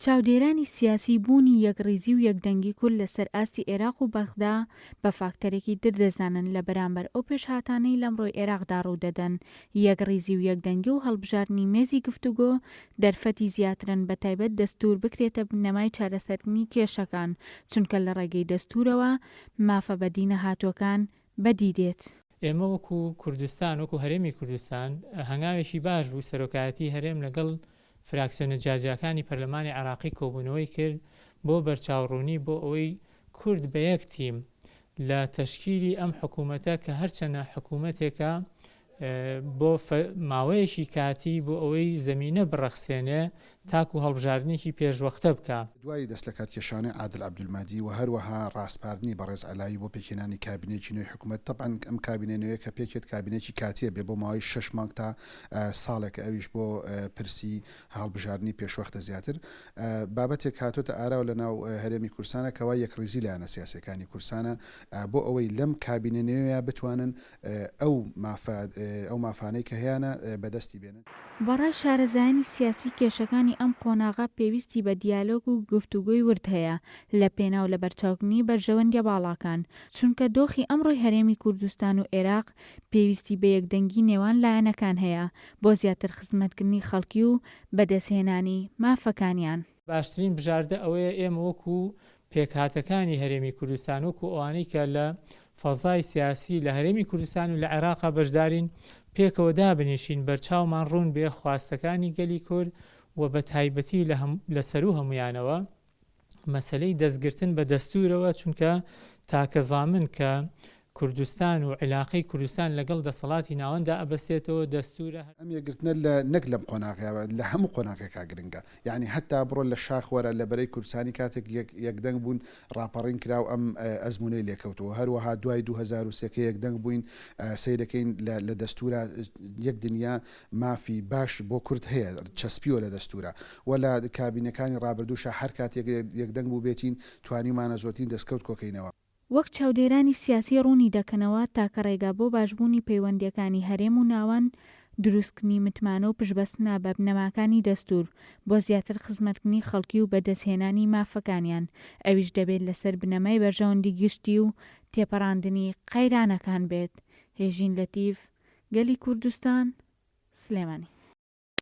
چاودێرانی سیاسی بوونی یەکڕیزی و یەکدەنگی کورد لەسەر ئاستی ئێراق و بەغدا بە فاکتەرێکی تر دەزانن لە بەرامبەر ئەو پێشهاتانەی لەمڕۆی ئێراقدا ڕوودەدەن، یەکڕیزی و یەکدەنگی و هەڵبژاردنی مێزی گفتوگۆ دەرفەتی زیاترن بەتایبەت دەستوور بکرێتە بنەمای چارەسەرکردنی کێشەکان، چونکە لە ڕێگەی دەستوورەوە مافە بەدینەهاتووەکان بەدی دێت. ئێمە وەکو کوردستان، وەکو هەرێمی کوردستان هەنگاوێکی باش بوو سەرۆکایەتی هەرێم لەگەڵ فراکسیۆنە جیاجیاکانی پەرلەمانی عێراقی کۆبوونەوەی کرد بۆ بەرچاوڕوونی بۆ ئەوەی کورد بە یەک تیم لە تەشکیلی ئەم حکوومەتە کە هەرچەنە حکوومەتێکە بۆ ماوەیەکی کاتی بۆ ئەوەی زەمینە بڕەخسێنێ تاکو هەڵبژاردنێکی پێشوەختە بکا. دوای دەستلەکارکێشانەی عادل عەبدولمەهدی و هەروەها ڕاسپاردنی بەڕێز عەلاوی بۆ پێکهێنانی کابینەیەکی نوێی حکومەت، تەبعەن ئەم کابینە نوێیە کە پێکهێت کابینەیەکی کاتییە بێ بۆ ماوەی شەش مانگ تا ساڵێک ئەویش بۆ پرسی هەڵبژاردنی پێشوەختە زیاتر بابەتێک هاتۆتە ئاراوە لە ناو هەرێمی کوردستانە کەوا یەکڕیزی لایەنە سیاسیەکانی کوردستانە بۆ ئەوەی لەم کابینە نوێیە بتوانن ئەو مافە ئەو مافانەی کە هەیانە بەدەستی بێنن. بەڕای شارەزایانی سیاسی کێشەکانی ئەم قۆناغە پێویستی بە دیالۆگ و گفتوگۆی ورد هەیە لە پێناو لەبەرچاوکردنی بەرژەوەندیە باڵاکان، چونکە دۆخی ئەمڕۆی هەرێمی کوردستان و ئێراق پێویستی بە یەکدەنگی نێوان لایەنەکان هەیە بۆ زیاتر خزمەتکردنی خەڵکی و بەدەستهێنانی مافەکانیان. باشترین بژاردە ئەوەیە ئێمە وەکو پێکهاتەکانی هەرێمی کوردستان، وەکو ئەوانەی کە لە فەزای سیاسی لە هەرێمی کوردستان و لە عێراقا بەشدارین، پێکەوە دابنیشین، بەرچاومان ڕوون بێ خواستەکانی گەلی کورد و بە تایبەتی لە سەروو هەموویانەوە مەسەلەی دەستگرتن بە دەستوورەوە، چونکە تاکە زامن کە کوردستان و عیلاقەی کوردستان لەگەڵ دەسەڵاتی ناوەندا ئەبەستێتەوە دەستوورە. ئەم یەکگرتنە لە نەک لەم قۆناغەیا لە هەموو قۆناغێکا گرنگە یانی هەتا بڕۆ لە شاخ وەرە لە بەرەی کوردستانی کاتێک یەک یەکدەنگ بوون ڕاپەڕین کرا و ئەم ئەزموونەی لێکەوتەوە هەروەها دوای 2003 کە یەکدەنگ بووین سەیرەکەین لە لە دەستوورا یەک دنیا مافی باش بۆ کورد هەیە چەسپیوە لە دەستوورا و لە کابینەکانی ڕابردووشا هەر کاتێک یەکدەنگ بووبێتین توانیومانە زۆرترین دەستکەوت کۆکەینەوە. وەک چاودێرانی سیاسی ڕوونی دەکەنەوە، تاکە ڕێگا بۆ باشبوونی پەیوەندییەکانی هەرێم و ناوەند، دروستکردنی متمانە و پشتبەستنە بە بنەماکانی دەستوور بۆ زیاتر خزمەتکردنی خەڵکی و بەدەستهێنانی مافەکانیان، ئەویش دەبێت لەسەر بنەمای بەرژەوەندی گشتی و تێپەڕاندنی قەیرانەکان بێت. هێژین لەتیف، گەلی کوردستان، سلێمانی.